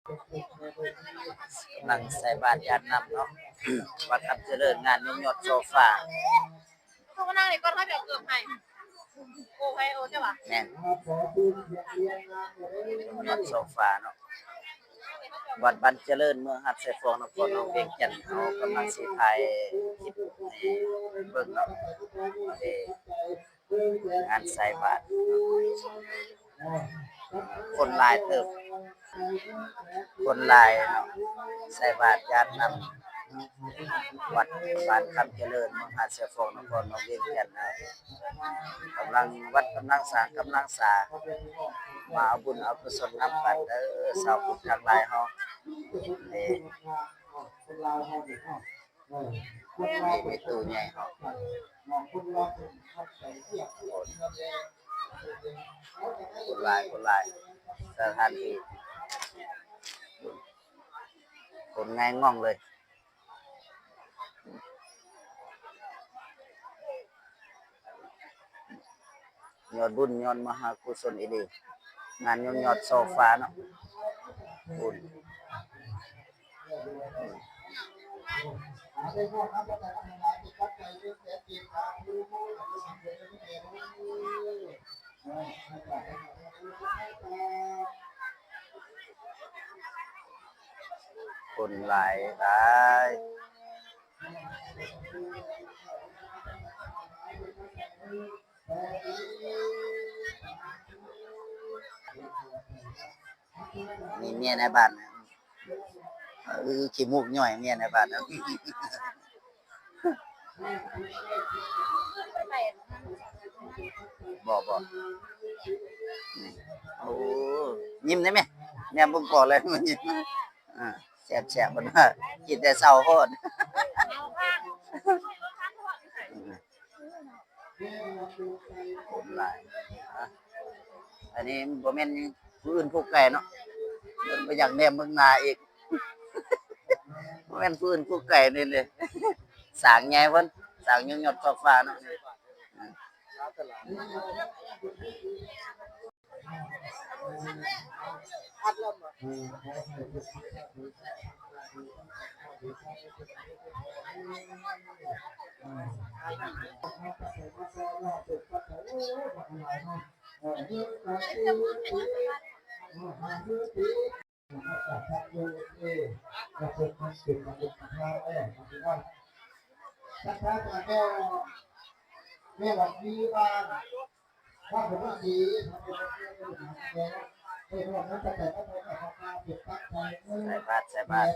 ກຳລັງໃສ່ບາດຢາດນ້ຳເນາະ ວັດຄຳຈະເລີນ ງານຍົກຍອດໂຊຟາ. ໂທມານັ່ງນີ້ກ່ອນ ຂ້ອຍໄປເອົາເກີບໃຫ້. ໂອ້ ໃຜ ໂອ້ ເຈົ້າຫວາ? ແມ່ນ ຍອດໂຊຟາເນາະ ວັດບານຈະເລີນ ເມືອງຫາດຊາຍຟອງ ນະຄອນຫຼວງວຽງຈັນ. ເຮົາກຳລັງຊິຖ່າຍຄລິບໃຫ້ເບິ່ງເນາະ ເອີ ງານໃສ່ບາດ ຄົນຫຼາຍເຕີບ ຄົນຫຼາຍເນາະ ໃສ່ບາດຢາດນ້ຳ ວັດບ້ານຄຳຈະເລີນ ເມືອງຫາດຊາຍຟອງ ນະຄອນຫຼວງວຽງຈັນ. ກຳລັງ ວັດກຳລັງສ້າງ ກຳລັງສ້າງ ມາເອົາບຸນເອົາກຸສົນນຳກັນເດີ ຊາວພຸດທັງຫຼາຍເຮົາ. ນີ້ ມີ ມີຕູ້ໃຫຍ່ເຮົາ ຄົນຫຼາຍ ຄົນຫຼາຍ ສະຖານທີ່ ຄົນງາຍງ່ອງເລີຍ. ຍອດບຸນ ຍອດມະຫາກຸສົນອີ່ຫຼີ ງານຍົກຍອດໂຊຟາເນາະ ບຸນ. ຄົນຫຼາຍຫຼາຍ. ນີ້ເມຍນາຍບ້ານ ເອີ ຂີ້ມູກຍ້ອຍເມຍນາຍບ້ານ. ບໍ່ ບໍ່ ໂອ້ ຍິ້ມໄດ້ແມະ ແນມເບິ່ງພໍແລ້ວ ຍິ້ມ ອ່າ ແຊບໆ ເພິ່ນວ່າ ກິນແຕ່ເຊົ້າໂພດ. ຄົນຫຼາຍ ອ່າ ອັນນີ້ບໍ່ແມ່ນຜູ້ອື່ນຜູ້ໄກເນາະ ເພິ່ນບໍ່ຢາກແນມເບິ່ງໜ້າອີກ ບໍ່ແມ່ນຜູ້ອື່ນຜູ້ໄກນີ້ເດ້ ສ້າງໃຫຍ່ເພິ່ນ ສ້າງຍົກຍອດໂຊຟາເນາະ. ໃສ່ບາດ ໃສ່ບາດ.